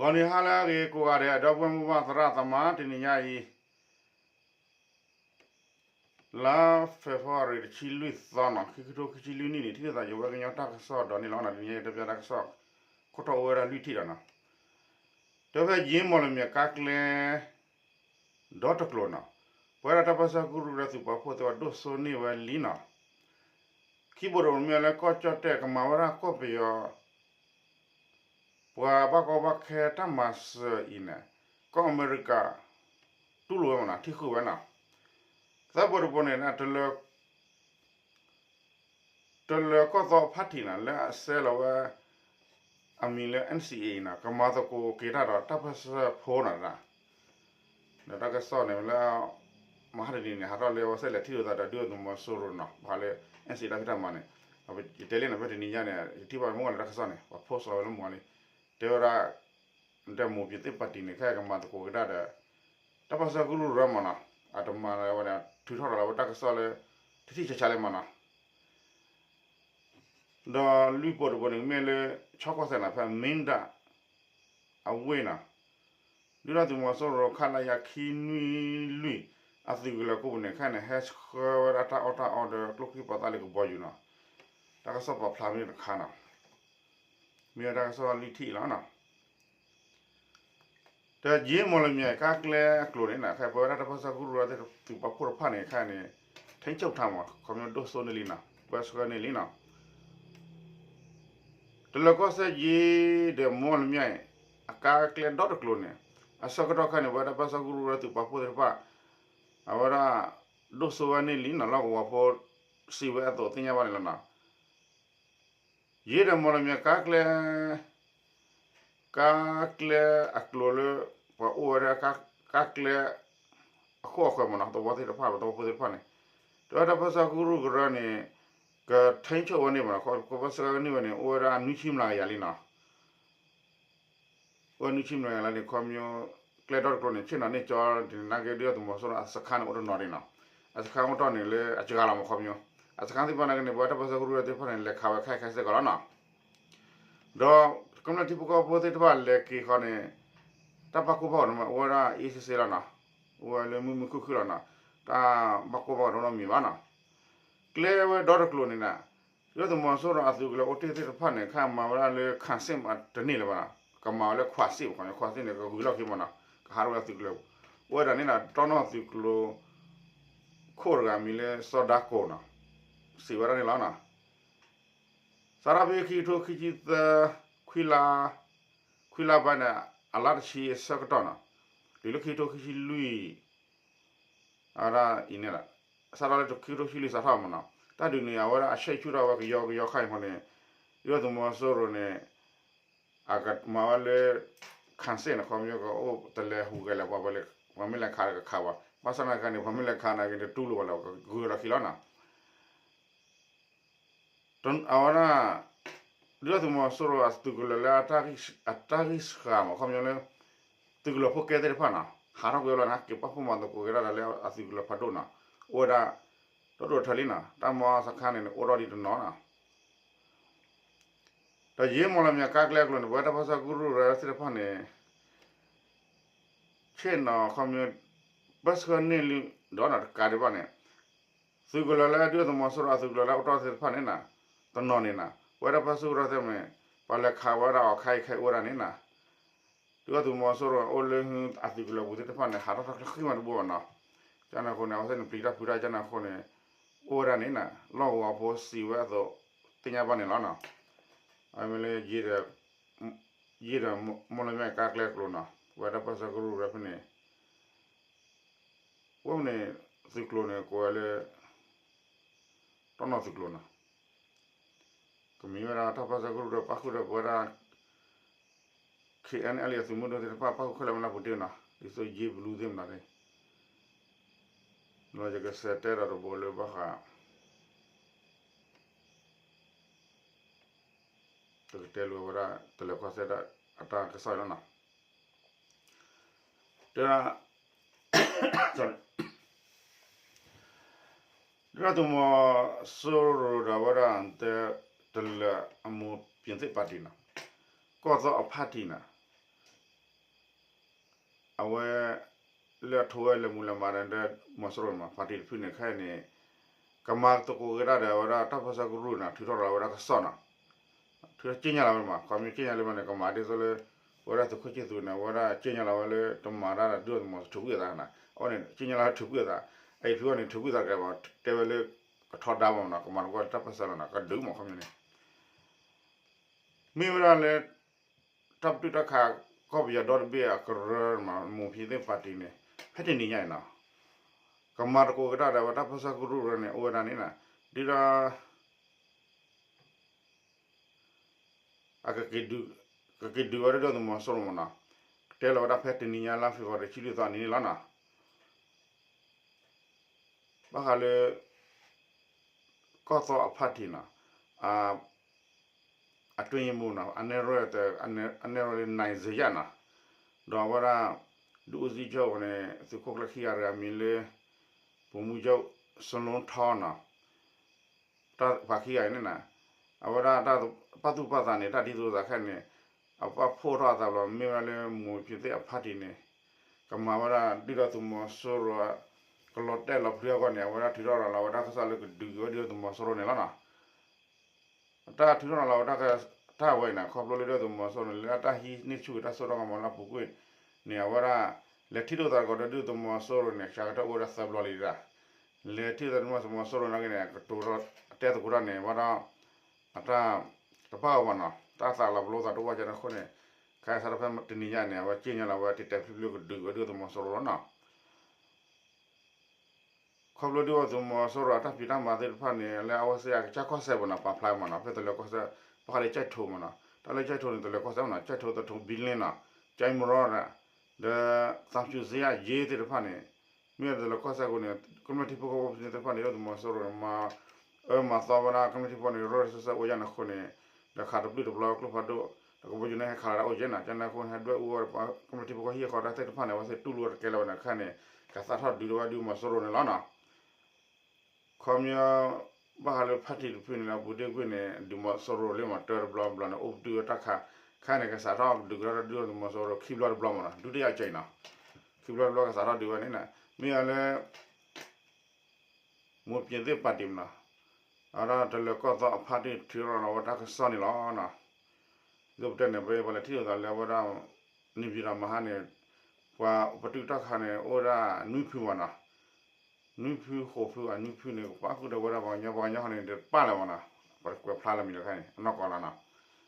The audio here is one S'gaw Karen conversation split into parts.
ဂီၤနံၤဟါလၢအဂ့ၤကိးဂၤဒဲး ဒီပုၢ်ဝဲၢ်မိၢ်ပၢ်သရၣ်သမါ တနံၤညါအံၤ လါ February တဆံလွံၢ်သီနီၤ ခံကထိခံဆံလွံၢ်နံၣ်န့ၣ် ထံၣ်လိာ်သးယဝဲကညီတၢ်ကစီၣ်ဒီးန့ၣ်လီၤ. တနံၤညါအံၤ တဲပၠးတၢ်ကစီၣ် ခိၣ်တီအိၣ်ဝဲဒၣ်လွံၢ်ထံၣ်ဒီးနီၤ တဲဖဲယ့မီၢ်လမၠဲၤကါကျဲ ဒီတကျိၤနီၤ ပဝဲဒၣ်တၢ်ပၢဆှၢကရူၢ်ကရၢသုးပာ်ဖှိၣ်သ့ၣ်တဖၣ်ဒိၣ်စိန့ၢ်ဝဲလံနီၤ ခံဘိးတဘိးမ့ၢ်လၢကီၢ်ကၠီၣ်တဲၣ် ကမၤဝဲဒၣ်ကီၢ်ပယီၤ ပှၤဘၣ်ကီဘၣ်ခဲတၢ်မၤစၢၤအံၤန့ၣ် ကီၢ်အမဲရကၤ တူၢ်လိာ်ဝဲမနီၤ ထံၣ်ဃုာ်ဝဲနီၤ သၢဘိးတဘိးန့ၣ် တလၢၤကီၢ်သီအဖါတံၢ်နီၤ လၢအဆဲးလီၤဝဲ အမံၤလၢ NCA နီၤ ကမၤသကိးက့ၤတၢ်ဒီးတၢ်ပၢဆှၢဖိနီၤ ဒီးတၢ်ကစီၣ်န့ၣ်လၢ မဟါတနံၤန့ၣ် ဟးထီၣ်လၢအဝဲဆဲးလဲၤထံၣ်လိာ်သးဒီးဒုၣ်ဒါသုးမီၤစိရိၤနီၤ ဘၣ်ဃးလၢ NCA တၢ်ဖံးတၢ်မၤန့ၣ် ယတဲလံနီၤ ဖဲတနံၤညါန့ၣ် ယထံၣ်ဘၣ်မုၢ်ဂီၤလၢတၢ်ကစီၣ်န့ၣ် ပှၤ post လီၤဝဲလၢမုၢ်ဂီၤလံ တဲဝဲဒၣ် ဒီးမိၢ်ပၠ့ၤသ့ၣ်ပၣ်တံၣ်န့ၣ် ခဲအံၤကမၤသကိးက့ၤတၢ်ဒီး တၢ်ပၢဆှၢကရူၢ်ကရၢမနီၤ အတမၤဝဲန့ၣ် ထုးထီၣ်ဒီးလီၤဝဲတၢ်ကစီၣ်လၢ ထံထံဆးဆးလၢမနီၤ ဒီးလွံၢ်ဘိးတဘိးန့ၣ် မ့ၢ်လၢ ဆီကီၢ်စဲၣ်နီၤ ဖဲမ့ၢ်ဒၣ် အဝ့ၢ်နီၤ ဒုၣ်ဒါသုးမီၤစိရိၤ ခလရ ခံနွံလွံၢ် အသုးကလၢၤကိးပူၤန့ၣ် ခဲအံၤန့ၣ် ဟဲဆှၢဝဲဒၣ်တၢ်အီၣ်တၢ်အီဒီးကျိချံမျိာ်သၣ်လၢကဘီယူၤနီၤ တၢ်ကစီၣ်ပာ်ဖျါမ့ၢ်တခါနီၤ မ့ၢ်ဝဲတၢ်ကစီၣ်လွံၢ်ထံၣ်လီၤနီၤ ဒီးယ့မီၢ်လမၠဲၤကါကျဲအကျိၤန့ၣ်နီၤ ခဲအံၤပဝဲဒၣ်တၢ်ပၢဆှၢကရူၢ်ကရၢသုးပာ်ဖှိၣ်တဖၣ်န့ၣ် ခဲအံၤန့ၣ် ထိန်းချုပ်ထားမး ခီဖျိဒိၣ်စိန့ၢ်လံနီၤ ပၢဆှၢန့ၢ်လံနီၤ တလၢၤကီၢ်စဲၣ်ယ့ဒီးမီၢ်လမၠဲၤ အကါကျဲဒီတကျိၤန့ၣ် အဆၢကတီၢ်ခဲအံၤန့ၣ် ပဝဲဒၣ်တၢ်ပၢဆှၢကရူၢ်ကရၢသုးပာ်ဖှိၣ်သ့ၣ်တဖၣ် အဝဲဒၣ် ဒိၣ်စိဝဲန့ၢ်လံနီၤ လီၢ်ကဝီၤဖိ စံးဝဲအသိးသ့ၣ်ညါဘၣ်န့ၣ်လီၤနီၤ ယ့ဒီးမီၢ်လမၠဲၤကါကျဲ ကါကျဲအကျိၤလၢ ပှၤအိၣ်ဝဲဒၣ်ကါကျဲ အခိၣ်အဃၢၤမနီၤ သဝီသ့ၣ်တဖၣ် သဝီဖိသ့ၣ်တဖၣ်န့ၣ် တဝဲတၢ်ပၢဆှၢကရူၢ်ကရၢန့ၣ် ကထိန်းချုပ်ဝဲန့ၣ်မနီၤ ကပၢဆှၢန့ၢ်ဝဲန့ၣ် အိၣ်ဝဲဒၣ်နွံဆံမျးကယၤလံနီၤ အိၣ်နွံဆံမျးကယၤလံန့ၣ် ခီဖျိ ကျဲဒီတကျိၤန့ၣ် ဆ့ၣ်နီၤန့ၢ်ကၠီ တနံၤနာ်က့ဒုၣ်ဒါသုးမီၤစိရိၤအစခါန့ၣ်အိၣ်တနီၤန့ၣ်နီၤ အစခါအိၣ်တနီၤန့ၣ်လၢအစှၤလီၤမးခီဖျိ အစခါသ့ၣ်တဖၣ်န့ၣ်က့န့ၣ် ပဝဲတၢ်ပၢဆှၢကရူၢ်ကရၢသ့ၣ်တဖၣ်န့ၣ် လဲၤခးဝဲခဲအံၤခဲအံၤစ့ၢ်ကီးလီၤနီၤ ဒီးကမျၢၢ်ထံဖိကီၢ်ဖိသ့ၣ်တဖၣ်လဲၤက့ၤဃီန့ၣ် တၢ်ဘၣ်ကိၢ်ဘၣ်ဂီၤန့ၣ် အိၣ်ဝဲဒၣ်အ့စ့စ့လီၤနီၤ အိၣ်ဝဲလၢမုာ်မုာ်ခုၣ်ခုၣ်လီၤနီၤ တၢ်ဘၣ်ကိၢ်ဘၣ်ဂီၤတအိၣ်နီတမံၤဘၣ်နီၤ ကျဲဝဲဒီတကျိၤန့ၣ်နီၤ ဒုၣ်ဒါသုးမီၤစိရိၤအသုးကလၢၤအိၣ်တ့ၢ်သ့ၣ်တဖၣ်န့ၣ် ခဲအံၤမၤဝဲဒၣ်လၢ ခၣ်စ့ၣ်မးတန့ၢ်လၢၤဘၣ်နီၤ ကမၤဝဲလၢခွးစ့ၣ်မးခီဖျိ ခွးစ့ၣ်န့ၣ် ကဂုၤလီၢ်ခံမးနီၤ ကဟးထီၣ်ဝဲဒၣ်သုးကလၢၤ အိၣ်ဝဲဒၣ်န့ၣ်နီၤ တီနီၢ်သုးကျိၤ ခိၣ်တဂၤမံၤလၢစီၤဒၤကိၢ်နီၤ စံးဝဲဒၣ်န့ၣ်လီၤနီၤ စးထီၣ်ဖဲခံကထိခံဆံသၢ ခွံလါ ခွံလါဘၣ်န့ၣ် အလါတဆံအဆၢကတီၢ်နီၤ တုၤလၢခံကထိခံဆံလွံၢ် အဝဲဒၣ်အံၤန့ၣ်လီၤ စးထီၣ်လၢခံကထိခံဆံလွံၢ်စးထီၣ်မးနီၤ တၢ်ဒုးန့ၣ်အဝဲဒၣ်အဆဲးဆူၣ်ထီၣ်ဝဲကယီကယီခါအံၤဃီန့ၣ် ဒုၣ်ဒါသုးမီၤစိရိၤန့ၣ် အကမၤဝဲလၢ ခၣ်စ့ၣ်န့ၣ် ခီဖျိကအိၣ်တလဲၤဟူးဂဲၤလဲၤပှၤ ပှၤမ့ၢ်လဲၤခးဒီးကခးဝဲ ဘၣ်ဆၣ်သနာ်က့န့ၣ် ပှၤမ့ၢ်လဲၤခးနာ်က့န့ၣ် တတူၢ်လိာ်ဘၣ်လၢၤ ကဂုၤလီၢ်ခံလီၤနီၤ အဝဲဒၣ် ဒုၣ်ဒါသုးမီၤစိရိၤအသုးကလၢၤလၢ အတၢ်ဂံၢ်စှၤမး ခီဖျိလၢ သုးကလၢၤဖိကဲသ့ၣ်တဖၣ်နီၤ ဟးထီၣ်ကွံာ်ဝဲလီၤန့ၣ် က့ၤပာ်ဖှိၣ်မၤသကိးက့ၤတၢ်ဒီးလၢအသုးကလၢၤဖးဒိၣ်နီၤ အိၣ်ဝဲဒၣ် ဒီဒိၣ်ထၢလံနီၤ တၢ်မီစခါန့ၣ်န့ၣ် အိၣ်ထီၣ်ဒံးတနီၤနီၤ ဒီးယ့မီၢ်လမၠဲၤကါကျဲအကျိၤန့ၣ် ပဝဲတၢ်ပၢဆှၢကရူၢ်ကရၢသ့ၣ်တဖၣ်န့ၣ် ဆ့ၣ်နီၤခီဖျိ ပၢဆှၢန့ၢ်လံဒီးနီၤ တကးဒံးဘၣ်န့ၣ် သုးကလၢၤလၢဒုၣ်ဒါသုးမီၤစိရိၤအသုးကလၢၤလၢအအိၣ်တ့ၢ်သ့ၣ်တဖၣ်န့ၣ်နီၤ တနီၤန့ၣ်နီၤ ပဝဲဒၣ်ပၢဆှၢကရူၢ်ကရၢသ့ၣ်မ့ၢ် ပှၤလဲၤခးဝဲဒၣ်အီၤခဲအံၤခဲအံၤအိၣ်ဝဲဒၣ်န့ၣ်နီၤ ဒုၣ်ဒါသုးမီၤစိရိၤအိၣ်လၢအသုးကလၢၤပူၤသ့ၣ်တဖၣ်န့ၣ် ဟးထီၣ်တၢ်ချၢဃံမးတဘိဘၣ်နီၤ ကန့ၣ်အဃိန့ၣ် အဝဲသ့ၣ်န့ၣ်ပျံၤတၢ်ဖုးတၢ်ကန့ၣ်အဃိန့ၣ် အိၣ်ဝဲဒၣ်န့ၣ်နီၤ လီၢ်ကဝီၤဖိစံးဝဲအသိး သ့ၣ်ညါဘၣ်န့ၣ်လီၤနီၤ အမ့ၢ်လၢ ယ့ဒီးမီၢ်လမၠဲၤကါကျဲအကျိၤနီၤ ပဝဲဒၣ်ပၢဆှၢကရူၢ်ကရၢဖဲန့ၣ် ဝဲန့ၣ် သုးကျိၤန့ၣ် ကိးဝဲလၢ တီနီၢ်သုးကျိၤနီၤ ကမ့ၢ်ဝဲဒၣ်တၢ်ပၢဆှၢကရူၢ်ကရၢပာ်ဃုာ်ဒီးပဝဲဒၣ် ခ့ၣ်အဲၣ်အဲၣ်လ်အံၤ အသုးမုၢ်ဒိၣ်သ့ၣ်တဖၣ် ပာ်ဃုာ်ခဲလၢာ်မနုၤပူၤတ့ၢ်နီၤ ဒ်သိးယ့ဘလူးသ့ၣ်မနုၤသ့ၣ် ဒီးယကစံးတဲဒီးတဘိလၢဘၣ်ဃး တကတဲလိာ်ဝဲဒၣ် တလၢၤကီၢ်စဲၣ်ဒၣ်အတၢ်ကစီၣ်အံၤလီၤနီၤ တဲဒၣ် ဒုၣ်ဒါသုးမီၤစိရိၤဒီးဝဲဒၣ် တလၢၤအမိၢ်ပၠ့ၤသ့ၣ်ပၣ်တံၣ်နီၤ ကီၢ်သီအဖါတံၣ်နီၤ အဝဲ လၢအထိဝဲလဲၤမူးလဲၤမၤဒီး သုးမီၤစိရိၤမး ပၣ်တံၣ်တဖုန့ၣ် ခဲအံၤန့ၣ် ကမၤသကိးက့ၤတၢ်ဒီး အဝဲဒၣ်တၢ်ပၢဆှၢကရူၢ်န့ၣ် ထုးထီၣ်ရၤလီၤဝဲဒၣ်ကစီၣ်နီၤ, ထုးထီၣ်က့ညါလီၤဝဲမး ခီမ့ၢ်က့ညါလၢမးန့ၣ် ကမၤဒ်သိးလၢ ဝဲဒၣ်သုးခိၣ်ဆံသူးန့ၣ် အဝဲဒၣ်က့ညါလီၤဝဲလၢ တမၤတၢ်ဒီးဒုၣ်ဒါသုးမီၤစိရိၤ ထုးကွံာ်အသးန့ၣ် အဝဲန့ၣ် က့ညါလီၤဝဲထုးကွံာ်အသး, အအံၤဖုအီၤန့ၣ် ထုးကွံာ်သးတကဲဘၣ် တဲဝဲလၢ ကထီဒါမးနီၤ ကမၤသကိးတၢ်ပၢဆှၢလီၤနီၤ ကဒုးမးခီမ့ၢ်န့ၣ် မ့ၢ်ဝဲဒၣ်လၢ တၢ်ပတုာ်တၢ်ခး ကီၢ်ပယီၤဒီတဘ့ၣ်အကရၢမး မိၢ်ဖံးသ့ၣ်ပၣ်တံၣ်န့ၣ် ဖဲတနံၤညါအံၤနီၤ ကမၤသကိးက့ၤတၢ်ဒီး အဝဲတၢ်ပၢဆှၢကရူၢ်န့ၣ် အိၣ်ဝဲဒၣ်န့ၣ်နီၤ ဒ်ဒီး အကက့ၤဒုးဝဲဒၣ်ဒုၣ်ဒါသုးမီၤစိရိၤမးနီၤ, ကတဲလီၤဝဲဒၣ်ဖဲတနံၤညါလါဖ့ၤဘြူၤအါရံၤ ခံဆံလွံၢ်သီအနံၤန့ၣ်လီၤနီၤ. ဘၣ်ဃးလၢ ကီၢ်သီအဖါတံၣ်နီၤ, အတွင်းရေးမှူးနီၤ, အနဲၣ်ရွဲၣ်လၢ နဲၣ်ရွဲၣ်လၢ နံၣ်စယၣ်နီၤ, ဒီးအဝဲဒၣ် ဒုးအူစံကၠိန့ၣ် သုးခိၣ်ကျၢၢ်ခံဂၤတဂၤမံၤလၢ ဗိုလ်မှူးချုပ် စလင်းထွန်းနီၤ တၢ်ပှၤခံဂၤအံၤန့ၣ်နီၤ, အဝဲဒၣ်တၢ်ပာ်သူၣ်ပာ်သးန့ၣ် တၢ်ဒ်သိးသးခဲန့ၣ် အပာ်ဖှိၣ်ထီၣ်အသးလီၤ မ့ၢ်ဝဲဒၣ်လၢမိၢ်ဖံးသ့ၣ်အဖါတံၣ်န့ၣ် ကမၤဝဲဒၣ်ဒုၣ်ဒါသုးမီၤစိရိၤ ကလီၤတဲာ်လီၤဖျုးအဂီၢ်န့ၣ် အဝဲဒၣ်ထုးထီၣ်ရၤလီၤဝဲတၢ်ကစီၣ်လၢကဒုးက့ၤဝဲဒၣ်ဒုၣ်ဒါသုးမီၤစိရိၤန့ၣ်လီၤနီၤ. တၢ်ထုးထီၣ်ရၤလီၤဝဲတၢ်ကစီၣ်တၢ်ဝဲအံၤန့ၣ် ခီဖျိလၢဒုၣ်ဒါသုးမီၤစိရိၤန့ၣ် လၢတၢ်ဟံးန့ၢ်ဆူၣ်က့ၤတၢ်စိတၢ်ကမီၤလၢအပူၤကွံာ်န့ၣ် အဝဲဒၣ် လဲၤထံၣ်လိာ်သးတက့ၢ်ဒီးဒုၣ်ဒါသုးမီၤစိရိၤန့ၣ် ဆှၢကတၢၢ်အိၣ်ဝဲဒၣ်သၢဘျီလံဒၣ် လဲၤထံၣ်လိာ်သးဒုၣ်ဒါသုးမီၤစိရိၤနာ်က့န့ၣ် ကတိၤတဲသကိးတၢ်န့ၣ် ဝဲဒီး အတၢ်တပာ်အီၤဘၣ်နီၤ တၢ်သးလီၤပလိာ်သးတအိၣ်ဘၣ်ကဲန့ၣ်အဃိန့ၣ် ခဲအံၤစးထီၣ်ဖဲတနံၤညါန့ၣ် အဝဲက့ညါလီၤဝဲ တဲာ်တဲာ်ဖျုးဖျုးကဒုးဝဲဒၣ်ဒုၣ်ဒါသုးမီၤစိရိၤလီၤနီၤ. ခီဖျိဒုၣ်ဒါသုးမီၤစိရိၤအတၢ်ဖံးတၢ်မၤသ့ၣ်တဖၣ်န့ၣ် လၢအဝဲစ့ၢ်ကီးကစၢ်ကီၢ်စဲၣ်မးနီၤ ပာ်ဖျါမးနီၤ ဖဲတလၢၤကီၢ်စဲၣ် ဘၣ်ဃးလၢကၠဲၣ်ထိးမးနီၤ တၢ်လၢကၠဲၣ်ထိးန့ၣ် တလၢၤကီၢ်စဲၣ်မးနီၤ ကၠဲၣ်ထိး သထူ ဘံလ့နီၤ ကၠဲမရီနီၤ ဒီး သံဖြူဇရပ် ယ့သ့ၣ်တဖၣ်န့ၣ် မ့ၢ်ဝဲတလၢၤကီၢ်စဲၣ်အဃိန့ၣ် ကမျၢၢ်ထံဖိကီၢ်ဖိသ့ၣ်တဖၣ်န့ၣ် ဒုၣ်ဒါသုးမီၤစိရိၤန့ၣ် မၤအၢမၤသီဝဲဒၣ်ကမျၢၢ်ထံဖိန့ၣ် ရၢၢ်ရၢၢ်စဲးစဲးအိၣ်ယါန့ၣ်အဃိန့ၣ် ဒီးခးတပျုၢ်တပျီကျိဖးဒိၣ် ဒီးကဘီယူၤန့ၣ်ဟဲခးလီၤတၢ်အိၣ်ယဲနီၤ ကန့ၣ်အဃိန့ၣ် ဟဲဒွဲၣ်အူဝဲ ကမျၢၢ်ထံဖိကီၢ်ဖိဟံၣ်ဃီတၢ်သ့ၣ်တဖၣ်န့ၣ် အဝဲသ့ၣ်တူၢ်လိာ်ဝဲတကဲလၢၤဝဲန့ၣ် ခဲန့ၣ် ကသးထီၣ်ဒုးဝဲဒၣ်ဒုၣ်ဒါသုးမီၤစိရိၤန့ၣ်လီၤနီၤ. ခီပညီ ဘၣ်ဃးလၢဖါတံၣ်တဖုန့ၣ်လီၤ ပူၤတ့ၢ်ကွံာ်န့ၣ် ဒုၣ်ဒါသုးမီၤစိရိၤလံမး တၢတဘျီဘျီန့ၣ် အိၣ်ပတုာ်ဝဲတၢ်ခး ခဲန့ၣ် ကစးထီၣ်ဒုးကဒီးဒုၣ်ဒါသုးမီၤစိရိၤခံဘျီတဘျီမးနီၤ ဒုတိယအကြိမ်နီၤ ခံဘျီတဘျီကစးထီၣ်ဒုးဝဲန့ၣ် မ့ၢ်အလၢ မိၢ်ဖံးသ့ၣ်ပၣ်တံၣ်မးနီၤ အဝဲဒၣ်တလၢၤကီၢ်သီအဖါတံၣ်ထုးထီၣ်ရၤလီၤဝဲတၢ်ကစီၣ်န့ၣ်လီၤ. ဒ်သိးပတဲန့ၣ် ပပှၤလဲၤထံၣ်လိာ်သးလၢအဝဲဒၣ် န့ၣ်ပၠံၤဒီးမဟါန့ၣ် ပှၤပတုာ်တၢ်ခးန့ၣ် အိၣ်ဝဲဒၣ်နွံဖုမးနီၤ နွံဖုဃိးဖု အနွံဖုန့ၣ် ပာ်ဃုာ်ဒီးဝဲဒၣ်ပှၤကညီ ပှၤကညီဃီန့ၣ် တပာ်လၢၤမးနီၤ ပှၤကွဲးဖျါလၢမံၤလီၤခဲန့ၣ် အနီၢ်ကီၢ်လီၤနီၤ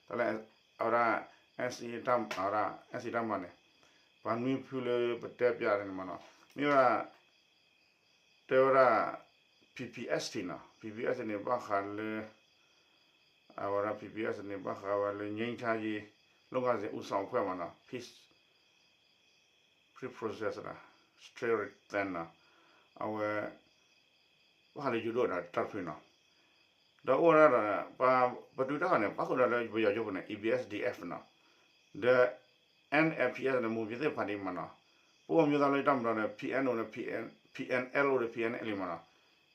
တၢ်လၢ အဝဲဒၣ် NCA တၢ် အဝဲဒၣ် NCA တၢ်မၤန့ၣ် ပှၤနွံဖုလၢပတဲပၠးန့ၣ်မးနီၤ မ့ၢ်ဝဲဒၣ် တဲဝဲဒၣ် PPST နီၤ PPST န့ၣ် ဘၣ်ဃးလၢ အဝဲဒၣ် PPST န့ၣ် ဘၣ်ဃးဝဲလၢ ငြိမ်းချမ်းရေး လုပ်ငန်းစဉ် ဦးဆောင်အဖွဲ့ မးနီၤ Peace Process နီၤ Strengthen နီၤ အဝဲ ဘၣ်ဃးလၢယိၤဒိၣ်ဒီးတၢ်တဖုနီၤ ဒီးအိၣ်ဝဲဒၣ်ဒီး ပှၤပတုာ်တၢ်ခးန့ၣ် ပာ်ဃုာ်ဒီးလၢပယီၤကၠိပူၤန့ၣ် A B S D F နီၤ ဒီး NLPS န့ၣ် မိၢ်ဖံးသ့ၣ်ပၣ်တံၣ်မးနီၤ ပအိၣ်မူသးလၢတၢ်မၤဒီး PNO န့ၣ် PNLO ဒီး PNLA မးနီၤ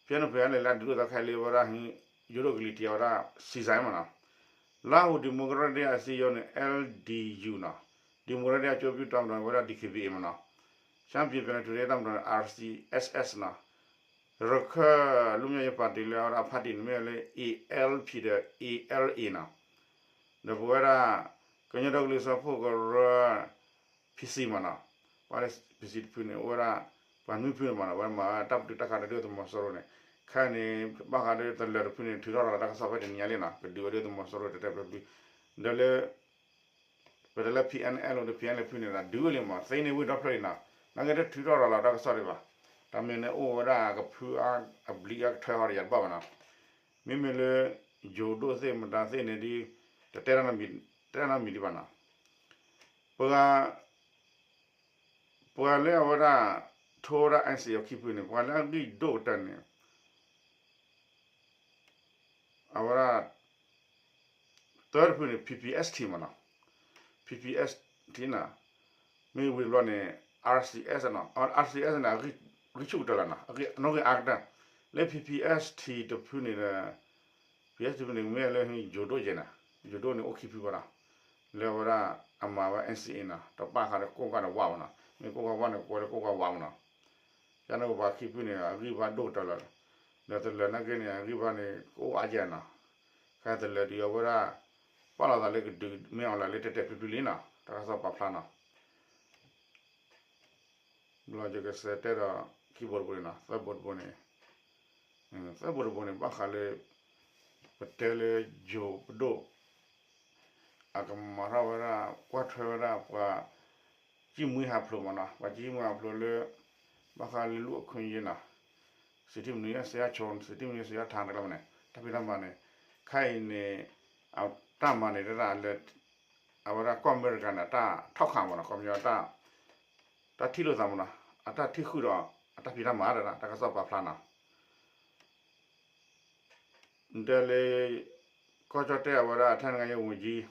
PNO PNLA လၢအဒုးလိာ်သးခဲလၢဝဲဒၣ် ယိၤဒိၣ်ကလံၤထံးဝဲဒၣ် စံစဲမးနီၤ လါဟူဒံၣ်မိၣ်ကရၢၣ်ဒ့ၣ်အစံယိန့ၣ် LDU နီၤ ဒံၣ်မိၣ်ကရၢၣ်ဒ့ၣ်အကၠိပူၤတၢ်မၤဒီးဝဲဒၣ် D K B A မးနီၤ ရှမ်းပြည်ပြန်လည်ထူထောင်ရေးတပ်မတော်န့ၣ် R C S S နီၤ ရခိုင်လွတ်မြောက်ရေးပါတီ လၢအဝဲဒၣ်အဖါတံၣ်န့ၣ်မ့ၢ်လၢ A L P ဒီး A L A နီၤ ဒီးပဝဲဒၣ် ကညီဒီကလုာ်စၢဖှိၣ်ကရၢ P C မးနီၤ ပှၤလၢ P C တဖုန့ၣ် အိၣ်ဝဲဒၣ် ပှၤနွံဖုန့ၣ်မးနီၤ ဝဲမၤတၢ်ပတုာ်တၢ်ခးဒီးဒုၣ်ဒါသုးမီၤစိရိၤန့ၣ် ခဲန့ၣ် ဘၣ်ဃးဒီးတလၢၤတဖုန့ၣ် ထုးထီၣ်ရၤလီၤတၢ်ကစီၣ်ဖဲတနံၤညါလံနီၤ ကဒုးဝဲဒၣ်ဒုၣ်ဒါသုးမီၤစိရိၤတဲာ်တဲာ်ဖျုးဖျုး ဒီးလၢ ပတဲလၢ P N L ဒီး P N L ဖုန့ၣ်ဒီး ဒုးဝဲလံမး သ့န့ၢ်ဝ့ၢ်ဒီဖျၢၣ်လံနီၤ နာ်က့တထုးထီၣ်ရၤလီၤတၢ်ကစီၣ်ဒံးဘၣ် တၢ်မ့ၢ်န့ၣ်အိၣ်ဝဲဒၣ်ကဖုအါ အဘျံးအါကထၢဟီဒီးယၤတဘၣ်ဘၣ်နီၤ မ့မ့ၢ်လၢ ယိၤဒိၣ်သ့ၣ်မတၤသ့ၣ်န့ၣ်ဒ် တတဲတၢ်နီတမံၤဒံးဘၣ်နီၤ ပှၤ ပှၤလၢအဝဲဒၣ် ထိဝဲဒၣ် NCA အခံဖုန့ၣ် ပှၤလၢအဂံၢ်ဒိၣ်ကတၢၢ်န့ၣ် အဝဲဒၣ် သၢတဖုန့ၣ် P P S T မးနီၤ P P S T နီၤ မ့ၢ်ဝံၤတဘျီန့ၣ် R C S နီၤ R C S န့ၣ် ဂံၢ်ဆူၣ်ကတၢၢ်လီၤနီၤ အနီၣ်ဂံၢ်အါကတၢၢ် လၢ P P S T တဖုန့ၣ်ဒီး P P S T တဖုန့ၣ် မ့ၢ်လၢယိၤဒိၣ်ယဲနီၤ ယိၤဒိၣ်န့ၣ်အိၣ်ခံဖုဘၣ်နီၤ လၢအဝဲဒၣ်အမၤဝဲ NCA နီၤ တပာ်ဃာ်ဒီးကိးကၢ်ဒီးဝးဘၣ်နီၤ မ့ၢ်ကိၢ်ကွၢ်ဝါန့ၣ် ကကွဲးလၢကိၢ်ကွၢ်ဝါမးနီၤ, ကန့ၣ်ပှၤခံဖုန့ၣ် အဂံၢ်ဘါဒိၣ်ကတၢၢ်လီၤ, ဒီးတလၢာ်နာ်က့န့ၣ် အဂံၢ်ဘါန့ၣ် ကအိၣ်အါကဲနီၤ, ခဲတလၢာ်ဒ်အဝဲဒၣ် ပာ်လီၤသးလၢကဒုးမ့ၢ်အီၤလၢလၢတဲာ်တဲာ်ဖျုးဖျုးလံနီၤ, တၢ်ကစီၣ်ပာ်ဖျါနီၤ ဘျီယကစးတဲဒီး ခံဘိတဘိန့ၣ်နီၤ, သၢဘိတဘိန့ၣ်, သၢဘိတဘိန့ၣ် ဘၣ်ဃးလၢ ပတဲလၢယိၤပဒိၣ် အကမၤထီၣ်ဝဲဒၣ် ကွၢ်ထွဲဝဲဒၣ်ပှၤ ကံၢ်မှံဟးဖျိးမးနီၤ, ပှၤကံၢ်မှံဟးဖျိးလၢ ဘၣ်ဃးလၢလူ့အခွင့်အရေးနီၤ, စံးထံမနုၤယဲစံးအါဆိ စံးထံမနုၤယဲစံးအါထါတကျါမးန့ၣ် တၢ်ဖံးတၢ်မၤန့ၣ် ခဲအံၤန့ၣ် အတၢ်မၤန့ၣ် အဝဲဒၣ်ကီၢ်အမဲရကၤန့ၣ် အတၢ်ထီၣ်ခးမးနီၤ, ခီပညီ တၢ်ထံၣ်လိာ်သးမးနီၤ, အတၢ်ထံၣ်ဃုာ်ဒီး အတၢ်ဖံးတၢ်မၤဒၣ် တၢ်ကစီၣ်ပာ်ဖျါနီၤ တဲလၢ ကီၢ်ကၠီၣ်တဲၣ်အဝဲဒၣ် ထဲနိုင်ငံရေးဝန်ကြီး,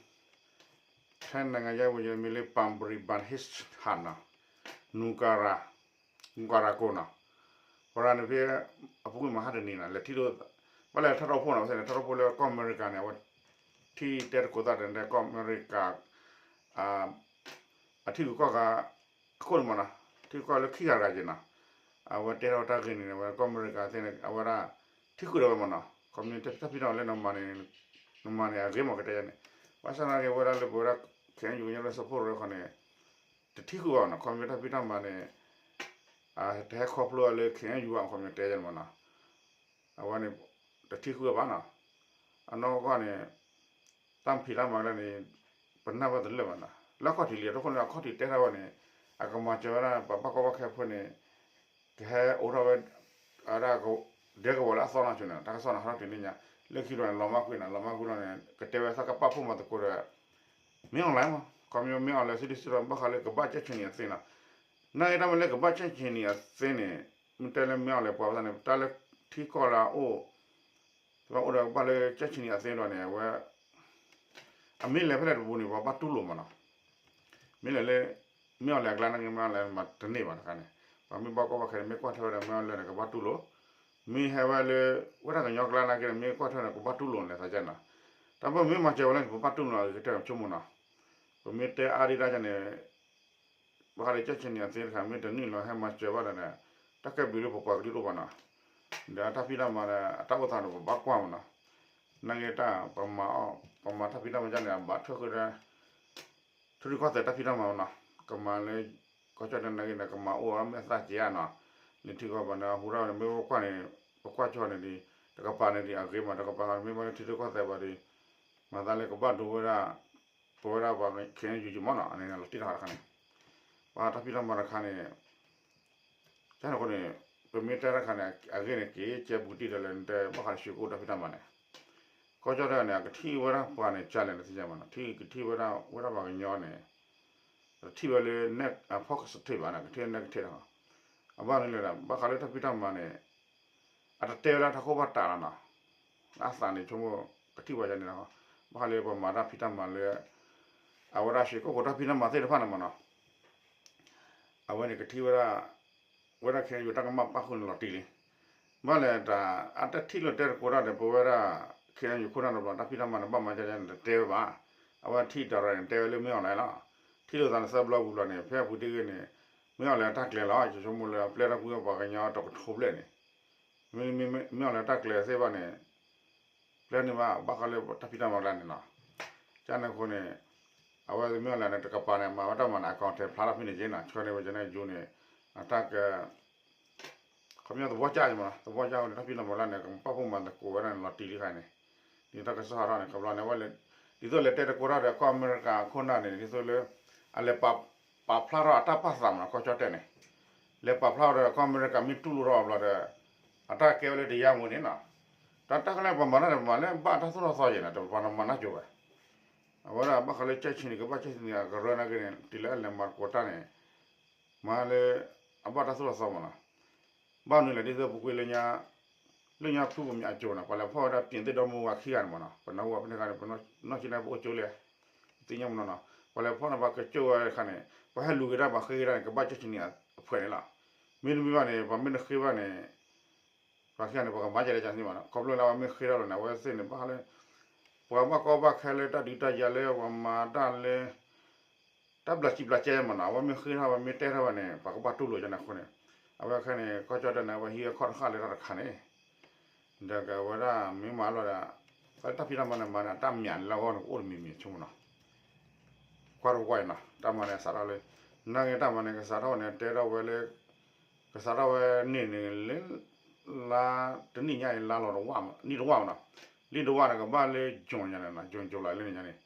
ထဲနိုင်ငံရေးဝန်ကြီး မ့ၢ်လၢ Pampribon Hisham နီၤ, Nukara, Nukara ကိးနီၤ, ပရၤန့ၣ်ဖဲ အပူၤကွံာ်မဟါတနံၤနီၤ လဲၤထံၣ်လိာ်, ဘၣ်လဲၤထီၣ်ထီၣ်ဖိနီၤ ဝဲသ့ၣ်န့ၣ် ထီၣ်ထီၣ်ဖိလၢကီၢ်အမဲရကၤန့ၣ် အဝဲထံၣ်တဲသကိးသးဒီး ကီၢ်အမဲရကၤ အထံဂုၤကီၢ်ဂၤ အခိၣ်န့ၣ်မးနီၤ, ထံဂုၤကီၢ်ဂၤလၢခံဂၤတဂၤက့ၤနီၤ, အဝဲတဲထီၣ်တၢ်ဂ့ၢ်န့ၣ် အဝဲကီၢ်အမဲရကၤသ့ၣ်န့ၣ် အဝဲဒၣ် ထံၣ်ဃုာ်ဒီးဝဲမးနီၤ, ခီပညီတၢ်ဖံးတၢ်မၤလၢ နမၤန့ၣ် အဂ့ၤမးကတဲယဲန့ၣ်, ဘၣ်ဆၣ်သနာ်က့ ဝဲဒၣ်လၢပဝဲဒၣ် ခဲအံၤ ကညီလၢ support ရၢခီန့ၣ် တထံၣ်ဃုာ်ဘၣ်နီၤ, ခီပညီတၢ်ဖံးတၢ်မၤန့ၣ် တဟဲခီဖျိလၢ ခဲအံၤ ခီပညီတဲယဲန့ၣ်မးနီၤ အဝဲန့ၣ် တထံၣ်ဃုာ်ဘၣ်နီၤ, အနီၢ်ကီၢ်န့ၣ် တၢ်ဖံးတၢ်မၤလၢန့ၣ် ပနၢ်ပၢၢ်တလၢာ်ဘၣ်နီၤ, လၢအခီၣ်ထံးလံ အတခီန့ၣ် အခီၣ်ထံးတဲထီၣ်ဝဲန့ၣ် အကမၤစၢၤဝဲဒၣ် ပှၤဘၣ်ကီဘၣ်ခဲဖိန့ၣ် ကဟဲအိးထီၣ်ဝဲ အဝဲဒၣ် ဒဲကဝီၤလၢအသီနီၢ်ဆိန့ၣ် တၢ်ကစီၣ်န့ၣ် ဟးထီၣ်တနံၤညါ, လၢခံဘျီန့ၣ် လီၤမၢ်ကွံာ်နီၤ, လီၤမၢ်ကွံာ်လီၤန့ၣ် ကတဲဝဲသးကပာ်ဖှိၣ်မၤသကိးဒီး မ့ၢ် online မး, ခီပညီ မ့ၢ် online စံးဒ်စံးဒီး ဘၣ်ဃးလၢကဘၣ်ကၠဲၣ်ဆံနံၤအသ့နီၤ, နာ်က့တၢ်မ့ၢ်လၢကဘၣ်ကၠဲၣ်ဆံနံၤအသ့န့ၣ် မ့ၢ်တဲလၢ မ့ၢ် online ပှၤဘၣ်ဆၣ်န့ၣ် တၢ်လၢထံကီၢ်လၢအအိၣ် ပဘၣ်အိၣ်ဒီးကဘၣ်လၢကၠဲၣ်ဆံနံၤအသ့ဒီးန့ၣ် အဝဲ အမ့ၢ်လဲၤဖဲလဲၣ်တပူၤန့ၣ် ပှၤဘၣ်တူၢ်လိာ်မးနီၤ, မ့ၢ်လဲၤလၢ မ့ၢ် online အကျါနာ်က့ မ့ၢ် online မၤတန့ၢ်ဘၣ်တခါန့ၣ်, ပှၤမ့ၢ်ဘၣ်ကီဘၣ်ခဲန့ၣ် မ့ၢ်ကွၢ်ထွဲဝဲဒီး မ့ၢ် online န့ၣ် ကဘၣ်တူၢ်လိာ်, မ့ၢ်ဟဲဝဲလၢ ဝဲဒၣ်ကညီကျါနာ်က့န့ၣ် မ့ၢ်ကွၢ်ထွဲန့ၣ် ကဘၣ်တူၢ်လိာ်န့ၣ်သးကဲနီၤ, တၢ်မ့ၢ်မ့ၢ်မၤစၢၤဝဲလၢန့ၣ် ပဘၣ်တူၢ်လိာ်အဂ့ၤကတၢၢ်ဆိကမိၣ်နီၤ, ပမ့ၢ်တဲအါဒံးတၢ်န့ၣ် ဘၣ်ဃးလၢကၠဲၣ်ဆံနံၤအသ့တခါ မ့ၢ်တနုာ်လီၤဟဲမၤစၢၤဘၣ်ဒီးန့ၣ် တၢ်ကဲဘျုးလၢပပှၤကလုာ်တအိၣ်ဘၣ်နီၤ, ဒီးတၢ်ဖံးတၢ်မၤဒီး အတၢ်အိၣ်သးန့ၣ် ပဘၣ်ကွၢ်မးနီၤ, နာ်က့တၢ် ပမၤ ပမၤတၢ်ဖံးတၢ်မၤဒ်န့ၣ် အဘၣ်ထွဲဃုာ်ဒီး ထံရူၢ်ကီၢ်သဲးတၢ်ဖံးတၢ်မၤမးနီၤ, ကမၤလၢ ကီၢ်ကၠီၣ်တဲၣ်နာ်က့န့ၣ် ကမၤအိၣ်အမ့ၢ်အသၣ်က့ၤဧါနီၤ, လၢထံကီၢ်ဘၣ်န့ၣ် ဟူထီၣ်န့ၣ် မ့ၢ်ပကွၢ်န့ၣ် ပကွၢ်ကၠီၣ်န့ၣ်ဒီး တကပၤန့ၣ်ဒီး အဂ့ၤမး တကပၤမ့ၢ်ဘၣ်လၢထံရူၢ်ကီၢ်သဲးဘၣ်ဒီး မၤသးလၢကဘၣ်ဒိဝဲဒၣ် ပဝဲဒၣ်ပှၤ ခဲအံၤ ယူၤယူၤမးနီၤ, အန့ၣ်လီၤတံၢ်တခါတခါန့ၣ် ပှၤတၢ်ဖံးတၢ်မၤတခါန့ၣ် ကန့ၣ်အဃိန့ၣ် ပမ့ၢ်တဲတၢ်တခါန့ၣ် အဂ့ၢ်န့ၣ် က့ၤကဲဘူးတံၢ်ဒီးလၢနတဲဘၣ်ဃးလၢရွှေကုက္ကိုတၢ်ဖံးတၢ်မၤန့ၣ် ကီၢ်ကၠီၣ်တဲၣ်န့ၣ် အကထံၣ်ဝဲဒၣ်ပှၤန့ၣ် ကလဲၣ်န့ၣ် သ့ၣ်ညါမးနီၤ, ထံၣ်ကထံၣ်ဝဲဒၣ် ဝဲဒၣ်ပှၤကညီန့ၣ် တထံၣ်ဝဲလၢ net အ positive ဘၣ်န့ၣ် ကထံၣ် negative တခါ, အဘၣ်မနုၤလဲၣ်ဒီး ဘၣ်ဃးလၢတၢ်ဖံးတၢ်မၤန့ၣ် အတတဲဝဲဒၣ်ထီၣ်ခိၣ်ဘၣ်တးလီၤနီၤ, အသးန့ၣ်ဆိကမိၣ် ကထံၣ်ပှၤယါန့ၣ်လီၤ, ဘၣ်ဃးလၢပှၤမၤတၢ်ဖံးတၢ်မၤလၢ အဝဲဒၣ်ရွှေကုက္ကိုတၢ်ဖံးတၢ်မၤသ့ၣ်တဖၣ်န့ၣ်မးနီၤ အဝဲန့ၣ်ကထံၣ်ဝဲဒၣ် ဝဲဒၣ် ခဲအံၤ တၢ်ကမၣ်ပၣ်ဃုာ်န့ၣ်လီၤတံၢ်လံ, ဘၣ်လဲၣ်တၢ် အတထံၣ်လိာ်တဲသကိးတၢ်ဒီး ပဝဲဒၣ် ခဲအံၤ ခိၣ်နၢ်တဘျီ တၢ်ဖံးတၢ်မၤန့ၣ် ဘၣ်မၤဒ်လဲၣ်န့ၣ် တတဲဝဲဘၣ်, အဝဲထံၣ်တၢ်ရဲၣ်န့ၣ် တဲဝဲလၢမ့ၢ် online လီၤ, ထံၣ်လိာ်သးန့ၣ်သၢဘျီပူၤဘျီန့ၣ် ဖဲအပူၤတ့ၢ်ဂ့ၤန့ၣ် မ့ၢ် online တၢ်ကျဲၤလီၤ, ယဆိကမိၣ်လၢအပျဲၢ်ထီၣ်ကွံာ်ပှၤကညီတကထိဘျဲၣ်န့ၣ် မ့မ့ၢ် မ့ၢ် online တၢ်ကျဲၤသ့ဘၣ်န့ၣ် ပျဲန့ၢ်ဘၣ် ဘၣ်ဃးလၢတၢ်ဖံးတၢ်မၤကျါန့ၣ်လီၤ, ကန့ၣ်အဃိန့ၣ် အဝဲမ့ၢ် online န့ၣ် တကပၤန့ၣ် မၤဝဲတၢ်မၤန့ၣ် အကောင်အထည်ဖျါထီၣ်ဖဲန့ၣ်က့ၤနီၤ, ဆှၢန့ၢ်ဝဲကန့ၣ်ယူၤန့ၣ် အတၢ်က ခီပညီသဝီကၢ်မးနီၤ, သဝီကၢ်ဝဲန့ၣ် တၢ်ဖံးတၢ်မၤလၢန့ၣ် ကပာ်ဖှိၣ်မၤသကိးဝဲဒၣ်န့ၣ် လီၤတံၢ်လံခါန့ၣ်, ဒ်တၢ်ကစီၣ်ဟးထီၣ်န့ၣ် ကဘျီန့ၣ် ဝဲလၢ ဒ်သိးလဲၤတဲသကိးတၢ်ဒီး ကီၢ်အမဲရကၤခိၣ်နၢ်န့ၣ် ဒ်သိးလၢ အလဲၤပာ်ဖျါထီၣ်အတၢ်ပာ်သးမးနီၤ ကီၢ်ကၠီၣ်တဲၣ်န့ၣ်, လဲၤပာ်ဖျါထီၣ်ဒီး ကီၢ်အမဲရကၤမ့ၢ်တူၢ်လိာ်ထီၣ်အဘျီဒီး အတၢ်ကဲဝဲလၢတရားဝင်န့ၣ်နီၤ, တၢ်တၢ်ကလဲၣ်ပှၤမၤတၢ်န့ၣ် ပမၤလၢဘၣ်တၢ်သိၣ်တၢ်သီယဲၢ်န့ၣ် တပှၤမၤနၢ်ကၠိဝဲ အဝဲဒၣ်ဘၣ်ဃးလၢကၠဲၣ်ဆံနံၤ ကဘၣ်ကၠဲၣ်ဆံနံၤအကရၢနာ်က့န့ၣ် တုၤလၢအလဲၤမၤသကိးတၢ်န့ၣ် မၤလၢ အဘၣ်တၢ်သိၣ်တၢ်သီမးနီၤ, ဘၣ်မနုၤလဲၣ် ဒ်သိးပူၤကွံာ်လၢညါ လၢညါဖုပမ့ၢ်အကၠိၤနီၤ ပှၤလဲၤဖီၣ်ဝဲဒၣ် ပြင်သစ်ဒီမါဝၤခံဂၤန့ၣ်မးနီၤ ပနၢ်ဟူဘၣ်ဖဲန့ၣ်ခါန့ၣ် ပနီၢ်ဆံးန့ၣ်ပအိၣ်ကၠိလဲၣ် သ့ၣ်ညါမးနီၤနီၤ ပှၤလဲၤဖီၣ်န့ၣ် ပှၤကကၠိၤဝဲတခါန့ၣ် ပှၤဟဲလူၤက့ၤတၢ် ပှၤဃ့က့ၤတၢ်န့ၣ် ကဘၣ်ကၠဲၣ်ဆံနံၤအဖှဲးန့ၣ်လီၤ, မ့တမ့ၢ်ဘၣ်န့ၣ် ပှၤမ့ၢ်တဃ့ဘၣ်န့ၣ် ပှၤခံဂၤန့ၣ် ပှၤကမၤကဲလဲၣ်ကန့ၣ်မးနီၤ ခီဖျိလၢအဝဲမ့ၢ်ဃ့ထီၣ်လီၤန့ၣ် အဝဲသ့ၣ်န့ၣ် ဘၣ်ဃးလၢ ပှၤဘၣ်ကီဘၣ်ခဲလၢတၢ်ဒုးတၢ်ယၤလၢပှၤမၤတၢ်လၢ တၢ် တၢ်ဘျးစံးဘျးကဲမးနီၤ, အဝဲမ့ၢ်ဃ့ထီၣ်ဝဲမ့ၢ်တဲထီၣ်ဝဲန့ၣ် ပှၤကဘၣ်တူၢ်လိာ်ယါန့ၣ်အဃိန့ၣ်, အဝဲခဲန့ၣ် ကီၢ်ကၠီၣ်တဲၣ်န့ၣ် အဝဲဟံးဝဲခီၣ်တဃၣ်လၢတၢ်တခါန့ၣ်, ဒီးကဝဲဒၣ်မ့ၢ်မၤလီၤဒီး တၢ်ဖံးတၢ်မၤန့ၣ်မၤန့ၣ် အတၢ်မၠးလၢအဂီၢ်န့ၣ် ကအိၣ်တမံၤမံၤဆိကမိၣ်နီၤ, ကွၢ်တဝီအံၤနီၤ တၢ်မၤန့ၣ်စးထီၣ်လၢ နာ်က့တၢ်မၤန့ၣ် ကစးထီၣ်ဝဲန့ၣ် တဲထီၣ်ဝဲလၢ ကစးထီၣ်ဝဲန့ၣ်န့ၣ်လၢ လါတနံၣ်ညါအံၤ လါလီၤတဝၢ် နံၣ်တဝၢ်မးနီၤ, လံၣ်တဝၢ်န့ၣ် ကဘၣ်လၢ June ညါန့ၣ်နီၤ, June July လၢန့ၣ်ညါန့ၣ်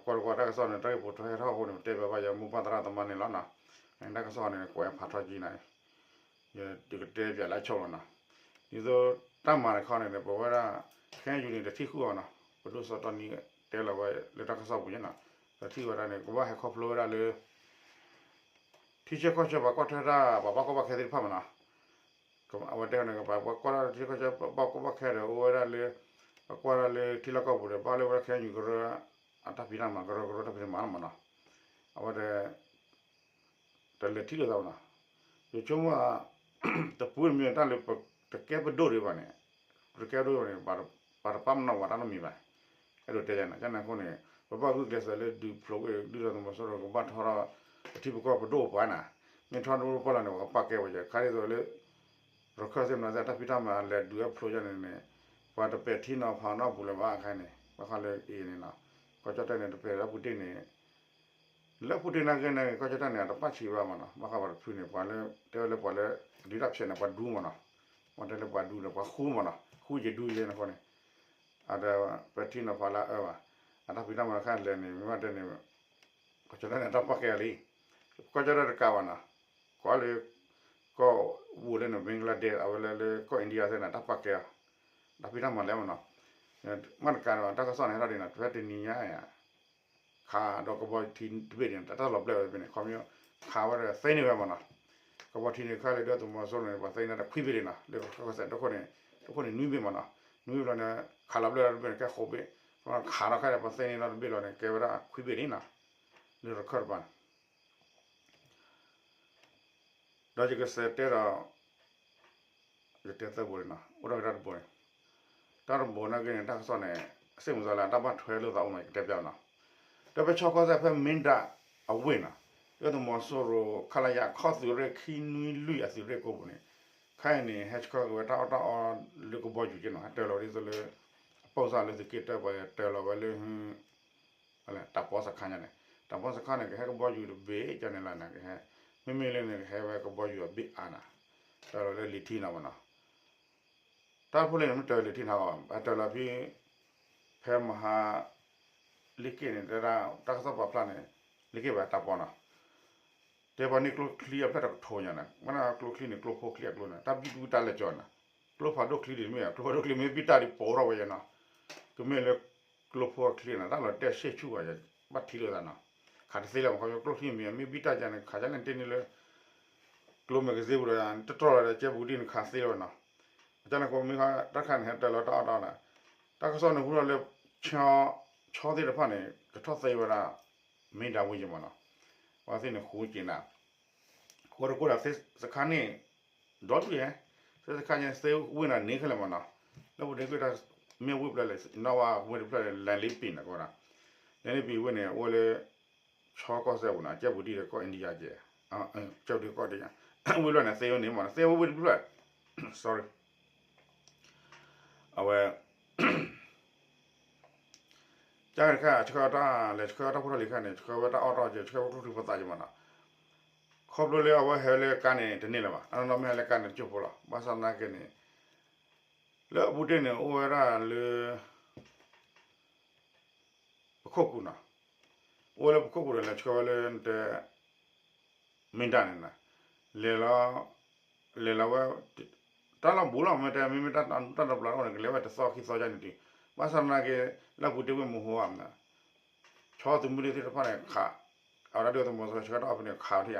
ကွၢ်တကွၢ်တၢ်ကစီၣ်န့ၣ် တၢ်ဂ့ၢ်ပိာ်ထွဲဟဲထီၣ်အဃိန့ၣ် ပတဲဘၣ်ဘၣ်ယမိၢ်ပၢ်သရၣ်သမါန့ၣ်လီၤနီၤ, တၢ်ကစီၣ်န့ၣ် ကွဲးဖးထီၣ်ကံနၤ ယကတဲပၠးလၢအဆိလီၤနီၤ, ဒ်သိးတၢ်မၤတခီန့ၣ် ပဝဲဒၣ် ခဲအံၤန့ၣ် တထံၣ်ဃုာ်အီၤနီၤ, ပဒိၣ်စီၤတီနံတဲလီၤဝဲလၢတၢ်ကစီၣ်ပူၤန့ၣ်နီၤ, တထံၣ်ဝဲဒၣ်န့ၣ် ကဘၣ်ဟဲခီဖျိဝဲဒၣ်လၢ ထံဆၢကီၢ်ဆၢ ပှၤကွၢ်ထွဲတၢ် ပှၤဘၣ်ကီဘၣ်ခဲသ့ၣ်တဖၣ်မးနီၤ, အဝဲတဲန့ၣ် ပှၤကွၢ်တၢ်ထံဆၢကီၢ်ဆၢ ဘၣ်ကီဘၣ်ခဲဒီး အိၣ်ဝဲဒၣ်လၢ ပှၤကွၢ်တၢ်လၢထံလီၢ်ကီၢ်ပူၤဒီး ဘၣ်လၢဝဲဒၣ်ခဲအံၤကရၢ အတၢ်ဖံးတၢ်မၤ ကရၢကရိတၢ်ဖံးတၢ်မၤမးနီၤ, အဝဲ တလဲၤထံၣ်လိာ်သးဘၣ်နီၤ, ယဆိကမိၣ် တပူၤတမံၤတၢ်လၢ တကဲပဒိၣ်ဒံးဘၣ်န့ၣ်, တကဲပဒိၣ်ဘၣ်န့ၣ် ပှၤတပာ်ပနီၣ်ပှၤတၢ်နီတမံၤဘၣ်, အဲၣ်ဒိးတဲယၤနီၤ, ကန့ၣ်အဃိန့ၣ် ပဘၣ်ဂုာ်ကျဲးစၢးလၢဒုးဖျိးကွံာ် ဒုၣ်ဒါသုးမီၤစိရိၤကဘၣ်ထီထီၣ် ပထံပကီၢ်ပဒိၣ်ပှၤနီၤ, မ့ၢ်ထီၣ်တဘိပီၢ်လီၤန့ၣ် ပကပာ်ကဲဝဲယဲ ခါဒ်သိးလၢ ရခၢၣ်သ့ၣ်မနုၤသ့ၣ် တၢ်ဖံးတၢ်မၤလဲၤဒုးဝဲဖျိးယဲန့ၣ်န့ၣ် ပှၤတပဲာ်ထံနီၤဖးနီတပူၤလၢၤဘၣ်ခဲအံၤန့ၣ် ဘၣ်ဃးလၢအံၤန့ၣ်နီၤ, ကီၢ်ကၠီၣ်တဲၣ်န့ၣ် တပဲာ်လၢပူၤတ့ၢ်န့ၣ် လၢပူၤတ့ၢ်နာ်က့န့ၣ် ကီၢ်ကၠီၣ်တဲၣ်န့ၣ် အတပာ်ဆံးဘၣ်မးနီၤ, ဘၣ်ဃးပှၤတဖုန့ၣ် ပှၤလၢ တဲဝဲလၢပှၤလၢ ဒုးတၢ်ဖျဲးန့ၣ် ပှၤဒူမးနီၤ, ပှၤတဲလၢပှၤဒူဒီး ပှၤဃူမးနီၤ, ဃူယဒူယဲန့ၣ်အဃိန့ၣ် အတပဲာ်ထံနီၤဖးလၢအအၢဘၣ်, အတၢ်ဖံးတၢ်မၤတခါလဲၣ်န့ၣ် မ့ၢ်ဘၣ်တဲန့ၣ် ကီၢ်ကၠီၣ်တဲၣ်န့ၣ် အတၢ်ပာ်ကဲလံ, ကီၢ်ကၠီၣ်တဲၣ်တကးဘၣ်နီၤ, ကွၢ်လၢ ကီၢ်ပူၤလၢန့ၣ် Bangladesh အဝဲလၢလၢကီၢ် India သ့ၣ်န့ၣ် တၢ်ပာ်ကဲအီၤ, တၢ်ဖံးတၢ်မၤလဲၣ်မးနီၤ, မ့ၢ်တကးန့ၣ် တၢ်ကစီၣ်န့ၣ် ဟဲထီၣ်ဒ်န့ၣ် ဖဲတနံၤညါ ခးဒီးကဘီထံတဘ့ၣ်န့ၣ် တၢ်လီၤပျဲၢ်ဝဲတဘ့ၣ်န့ၣ် ခီပညီ ခးဝဲဒီးသ့န့ၢ်ဝဲမးနီၤ, ကဘီထံန့ၣ် ခါလၢဒုၣ်ဒါသုးမီၤစိရိၤန့ၣ် ပှၤသ့န့ၢ်တၢ်ခွံဘ့ၣ်လံနီၤ, လၢကီၢ်စဲၣ်တခိၣ်န့ၣ် တခိၣ်န့ၣ်နွံဘ့ၣ်မးနီၤ, နွံဘ့ၣ်လီၤန့ၣ် ခးလီၤပျဲၢ်တဘ့ၣ်န့ၣ် ကဲဃိးဘ့ၣ်, ခးထီၣ်ခဲဒီး ပှၤသ့န့ၢ်ဒီးတဘ့ၣ်လီၤန့ၣ် ကဲဝဲဒၣ်ခွံဘ့ၣ်လံနီၤ, လၢရခၢၣ်တပၤန့ၣ် ဒီးယကစးတဲဒီး ယတဲသၢဘိန့ၣ်နီၤ, အိၣ်ဒီးတၢ်တဘိန့ၣ်, တၢ်တဘိနာ်က့န့ၣ် တၢ်ကစီၣ်န့ၣ် စ့ၢ်မုၢ်သးလၢအတၢ်ဘၣ်ထွဲလိာ်သးအိၣ်မး ယကတဲပျးနီၤ, ဒီးဖဲဆီကီၢ်စဲၣ်ဖဲမ့ၢ်ဒၣ်အဝ့ၢ်နီၤ, ဒုၣ်ဒါသုးမီၤစိရိၤ ခလရ ခီၣ်သုးရ့ၣ်ခံနွံလွံၢ်အသုးရ့ၣ်ကိးပူၤန့ၣ်, ခဲအံၤန့ၣ် ဟဲဆှၢက့ၤဝဲတၢ်အီၣ်တၢ်အီလၢကဘီယူၤက့နီၤ, ဟဲတၢၤလီၤဒ်သိးလၢ အပိၢ်စၢ်လၢသုးက့တၢၢ်ပှၤတၢၤလီၤဝဲလၢ တၢ်ပီစခါညါန့ၣ်, တၢ်ပီစခါန့ၣ် ကဟဲကဘီယူၤတဘ့ၣ်ကန့ၣ်လီၤန့ၣ် ကဟဲ, မ့မ့ၢ်လၢန့ၣ် ကဟဲဝဲကဘီယူၤအဘ့ၣ်အါန့ၣ်, တၢ်လီၤလၢလံာ်ထံနီၤမးနီၤ, တၢ်ဖိလၢန့ၣ် မ့ၢ်တၢၤလၢလံာ်ထံနီၤဘၣ် ဟဲတၢၤလီၤဖဲ ဖဲမဟါ လ့ၢ်က့ၣ်န့ၣ် တဲဒၣ် တၢ်ကစီၣ်ပာ်ဖျါန့ၣ် လ့ၢ်က့ၣ်ဘၣ်တၢ်ပီနီၤ တဲပှၤန့ၢ်ကျိချံအဖျၢၣ်တကထိညါန့ၣ် မ့ၢ်ဒၣ်ကျိချံန့ၣ် ကျိဖိချံအကျိန့ၣ် တၢ်ဘံၣ်ဒူတၢ်လဲၤကၠီၤန့ၣ်, ကျိဖးဒိၣ်ချံဒ်မ့ၢ် ကျိဖးဒိၣ်ချံမ့ၢ်ဘံၣ်တၢ်ဒ်ပိာ်ထီၣ်ဝဲယဲနီၤ, ကမ့ၢ်လၢ ကျိဖိအချံန့ၣ် တၢ်လီၤတဲာ်ဆ့ၣ်ဆူၣ်ဝဲ ဘၣ်ထံလိာ်သးနီၤ, ခးတသ့လၢၤမး ခီဖျိကျိချံမ့ၢ်မ့ၢ်ဘံၣ်တၢ်ယဲန့ၣ် ခးယဲန့ၣ်တ့ၢ်န့ၢ်လၢ ကျိမဲာ်ကစ့ပူၤဒီး တတြီၢ်လီၤဒီး ကဲပူၤဒ်န့ၣ်ခးသ့လၢၤဘၣ်နီၤ, အကန့ၣ်ဃိမ့ၢ်တၢ်တခါန့ၣ် ဟဲတၢၤလီၤတၢ်အီၣ်တၢ်အီန့ၣ်, တၢ်ကစီၣ်န့ၣ်ဟူထီၣ်လၢ ဆီသ့ၣ်တဖၣ်န့ၣ် ကထီၣ်သ့ဝဲဒၣ် မ့ၢ်ဒၣ်ဝ့ၢ်ယဲမးနီၤ, ပှၤသ့ၣ်န့ၣ်ဃူက့ၤနၤ ဃိတကိးဒီးသ့စခါန့ၣ် ဒီဒူၣ်ယဲ, သ့စခါန့ၣ် သ့ဝ့ၢ်န့ၣ်န့ၢ်ခဲလၢာ်မးနီၤ, လၢပူၤဒ့ကွ့ၢ်တၢ် မ့ၢ်ဝ့ၢ်ဖျၢၣ်လဲၣ် နီၢ်ဝဲဝ့ၢ်တဖျၢၣ်လဲၣ် လဲၤလ့ပံၤန့ၣ်ကီးဒီး, လဲၤလ့ပံၤဝ့ၢ်န့ၣ် အိၣ်လၢ ဆီကီၢ်စဲၣ်ပူၤနီၤ, ကဲပူၤဒ်ဒီးကီၢ် India ကဲ, ကဲပူၤဒ်ကီၢ် India ဝ့ၢ်ဖျၢၣ်န့ၣ် သ့ဝဲန့ၣ်မးနီၤ, သ့ဝ့ၢ်တဖျၢၣ် sorry အဝဲ ကတခါ ဆှၢတၢ်လဲၤဆှၢတၢ်ဖိထီၣ်လံၤခါန့ၣ် ဆှၢဝဲတၢ်အီၣ်တၢ်အီက့ၤ ဆှၢဝဲကျိချံဖိသၣ်က့ၤမးနီၤ, ခီဖျိလၢအဝဲဟဲလၢကါန့ၣ် တန့ၢ်လၢၤဘၣ်, အနီၢ်နီၢ်မ့ၢ်ဟဲလၢကါန့ၣ် တကၠိၢ်ဖိလီၤ, ဘၣ်ဆၣ်သနာ်က့န့ၣ် လၢအပူၤတ့ၢ်န့ၣ် အိၣ်ဝဲဒၣ်လၢ ပခိၣ်ကူၤနီၤ, အိၣ်ဝဲလၢပခိၣ်ကူၤဒီး လဲၤဆှၢဝဲလၢနတဲ မ့ၢ်ဒၣ်န့ၣ်နီၤ, လဲၤလီၤ လဲၤလီၤဝဲ တၢ်လီၢ်ဘူးလီၤ မ့ၢ်တဲ မ့မ့ၢ်တၢ်တပျၢၤအိၣ်န့ၣ် ကလဲၤဝဲတသီခံသီယါန့ၣ်တုၤ, ဘၣ်ဆၣ်သနာ်က့ လၢအပူၤတ့ၢ်ဝ့ၢ်မဟိအမနုၤ ဆီသုးမုၢ်ဒိၣ်သ့ၣ်တဖၣ်န့ၣ် ခး အဝဲဒၣ်ဒုၣ်ဒါသုးမီၤစိရိၤဆှၢတၢ်အီၣ်ဖဲန့ၣ် ခးဝဲထံၣ်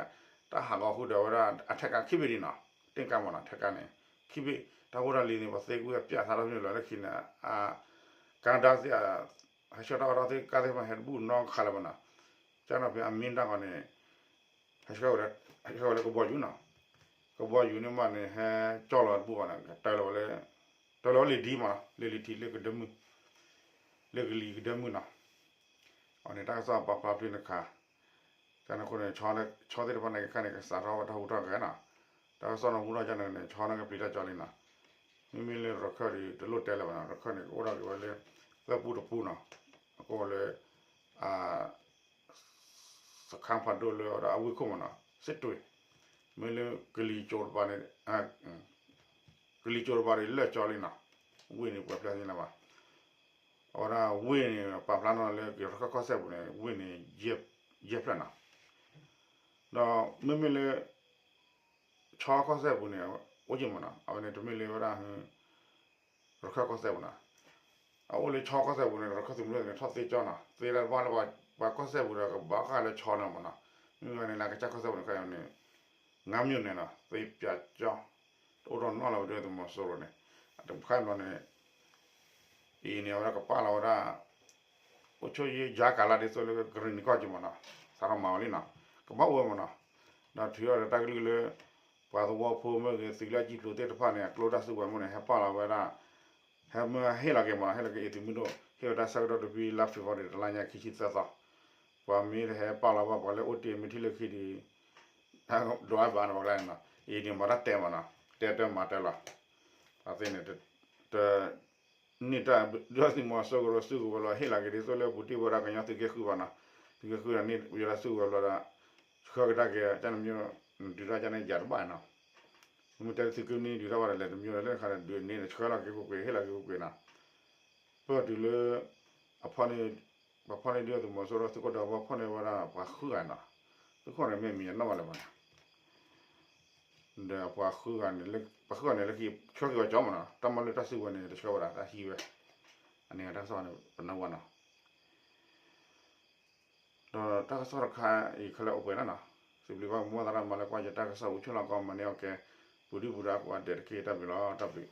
ဧါ, တၢ်ဟးဂီၤဃုာ်ဒီးဝဲဒၣ်အထဲးကါခံဘ့ၣ်ဒံးနီၤ, တ့ၢ်ကါမးနီၤ ထဲးကါန့ၣ် ခံဘ့ၣ်, တၢ်ဖိတၢ်လံၤန့ၣ် ပှၤသ့ကွံာ်အပျၢ်သးထီၣ်ဖဲန့ၣ်လီၤ လၢခံန့ၣ် အ ကါဒါသ့ၣ် ဟဲဆှၢတၢ်အီၣ်တၢ်သ့ၣ်ကါသ့ၣ်တဖၣ်ဟဲတဘူၣ်နီတခါလၢၤဘၣ်နီၤ, ကန့ၣ်ဖဲအမ့ၢ်တၢ်ဂီၤန့ၣ် ဟဲဆှၢဝဲလၢ ဟဲဆှၢဝဲလၢကဘီယူၤနီၤ, ကဘီယူၤန့ၣ်မးန့ၣ် ဟဲကၠီလီၤတဘူၣ်ဘၣ်န့ၣ် တၢၤလီၤဝဲလၢ တၢၤလီၤဝဲလံာ်ဒံမးနီၤ လၢလံာ်ထံးလၢကဒၢမုၢ် လၢကလံၤကဒၢမုၢ်နီၤ, အန့ၣ်တၢ်ကစီၣ်ပာ်ဖျါဖျါန့ၣ်ခါ, ကန့ၣ်အဃိန့ၣ် ဆီသ့ၣ်တဖၣ်န့ၣ် ခဲခါန့ၣ် ကစးထီၣ်ဝဲတၢ်ဟူးထီၣ်ဂဲၤနီၤ, တၢ်ကစီၣ်န့ၣ်ဟူထီၣ်ကန့ၣ်န့ၣ် ဆီန့ၣ်ကပျံၤတၢ်ကၠီလံနီၤ, မ့မ့ၢ်လၢရခၢၣ်ဒီး တလိၣ်တဲလၢၤဘၣ်နီၤ, ရခၢၣ်န့ၣ် ကအိၣ်ထီၣ်က့ၤဝဲလၢ သၢပူတပူနီၤ, အကအိၣ်လၢ စခန်းဖးဒိၣ်လၢအဝ့ၢ်ခိၣ်မနီၤ, စစ်တွေ, မ့ၢ်လၢကလံၤစိးတပၤန့ၣ်, ကလံၤစိးတပၤဒီးလၢာ်ကၠီလံနီၤ, ဝ့ၢ်န့ၣ်ပှဲၤဖျါသ့ၣ်ညါဘၣ်, အဝဲဒၣ်ဝ့ၢ်န့ၣ် ပာ်ဖျါနီၤလၢကရခၢၣ်ကီၢ်စဲၣ်ပူၤန့ၣ် ဝ့ၢ်န့ၣ် ယဲၢ်ဖျၢၣ်နီၤ, ဒီးမ့မ့ၢ်လၢ ဆီကီၢ်စဲၣ်ပူၤန့ၣ် အိၣ်က့ၤမနီၤ, အဝဲန့ၣ်တမ့ၢ်လၢဝဲဒၣ် ရခၢၣ်ကီၢ်စဲၣ်ပူၤနီၤ, အအိၣ်လၢဆီကီၢ်စဲၣ်ပူၤန့ၣ် ရခၢၣ်သုးမုၢ်ဒိၣ်န့ၣ် ထီၣ်သ့ကၠီနီၤ, သ့တၢ်တဘၣ်လၢပှၤကီၢ်စဲၣ်ပူၤဒီးကဘၣ်ဃးလၢဆီန့ၣ်မနီၤ, မ့မ့ၢ်ဝဲန့ၣ်လၢကစၢ်ကီၢ်စဲၣ်ပူၤန့ၣ် ခဲအံၤန့ၣ် ငါးမြို့နယ်နီၤ, သ့ပၠးကၠီ, တအိၣ်ထီၣ်နီတလီၤဝဲဒၣ်သုးမီၤစိရိၤန့ၣ်, တခါဘျီန့ၣ် အံၤန့ၣ် အဝဲဒၣ်ကပာ်လီၤဝဲဒၣ် အိၣ်ဆိၣ်ယ့ၢ်ယါကၤလါဒ်သိးလၢကရံၣ်နံၤကီၢ်က့ၤမနီၤ, စးထီၣ်မၤဝဲလံနီၤ, ကဘၣ်အိၣ်ဝဲမနီၤ, ဒီးထုးထီၣ်ဒီးတၢ်ကလုၢ်လၢ ပှၤသဝီဖိမ့ၢ်ဂ့ၤ သုးလၢအစံၣ်ဖျိးသ့ၣ်တဖၣ်န့ၣ် အကျိတၢ်စုကဝဲၤမ့ၢ်န့ၣ် ဟဲပာ်လီၤဝဲဒၣ် ဟဲမ့ၢ်ဟ့ၣ်လီၤက့ၤမနီၤ, ဟ့ၣ်လီၤက့ၤအံၤသုးမုၢ်ဒိၣ် ဟ့ၣ်ဝဲတၢ်ဆၢကတီၢ်တပံၤလါ February တလါညါခံဆံသၢသီ, ပှၤမ့ၢ်တဟဲပာ်လီၤဘၣ် ပှၤလၢအိၣ်တ့ၢ်မ့ၢ်ထံၣ်လၢခံဒီး ဒွးဘၣ်န့ၣ် ပှၤကျါန့ၣ်နီၤ, အံၤန့ၣ်မၤတၢ်တဲမနီၤ, တဲတၢ်မၤတၢ်လီၤ, အသ့ၣ်န့ၣ် တ န့ၢ်တၢ်ဒုၣ်ဒါသုးမီၤစိရိၤစုကဝဲၤလီၤ ဟ့ၣ်လီၤက့ၤဒ်သိးလၢပူၤတ့ၢ်ဝဲဒၣ် ကညီသုးက့ဃုဘၣ်နီၤ, သုးက့ဃုန့ၣ် န့ၢ်ဝဲဒၣ်စုကဝဲၤလီၤဒီး ဆှၢကဒါက့ၤ ကန့ၣ်မ့ၢ် ဒုၣ်ဒါကန့ၣ်ယၤတဘၣ်နီၤ, မ့ၢ်တဲသုးက့နံၤဒုၣ်ဒါဘၣ်ဒီး လဲၤတမံၤလၢခါဒီး ဒုးန့ၢ်ဒီးဆှၢလီၤက့ၤပူၤကွံာ် ဟ့ၣ်လီၤက့ၤပူၤကွံာ်နီၤ, ပၢၢ်တုၤလၢ အဖီၣ်န့ၢ် ပှၤဖီၣ်န့ၢ်ဒုၣ်ဒါသုးမီၤစိရိၤသုးခိၣ်ဒီး ပှၤဖီၣ်န့ၢ်ဝဲဒၣ်ပှၤဃုဂၤနီၤ, သုးခိၣ်န့ၣ်မ့ၢ်မံၤအနီၢ်ဘၣ်လၢၤဘၣ်နီၤ ဒီးပှၤဃုဂၤန့ၣ် ပှၤဃုဂၤန့ၣ် လၢခံဆှၢက့ၤဝဲကၠီမနီၤ, တၢ်မၤလၢတၢ်စုကဝဲၤန့ၣ် တဆှၢဝဲဒၣ် တၢ်ဟံးဝဲ, အန့ၣ်တၢ်ကစီၣ်န့ၣ် ပနၢ်ဝဲနီၤ, ဒီးတၢ်ကစီၣ်တခါအံၤခဲလၢာ်အိၣ်ပှဲၤလီၤနီၤ, စံးဘျုးဘၣ်မိၢ်သရၣ်မၤလၢကွၢ်ယတၢ်ကစီၣ် အိၣ်ဆူၣ်လီၤကီမၤန့ၢ်အီၤကဲ ပူၤဒုၣ်ပူၤဒါကိးဂၤဒဲးတက့ၢ် တၢ်ဘျုးလီၤ တၢ်ဘျုး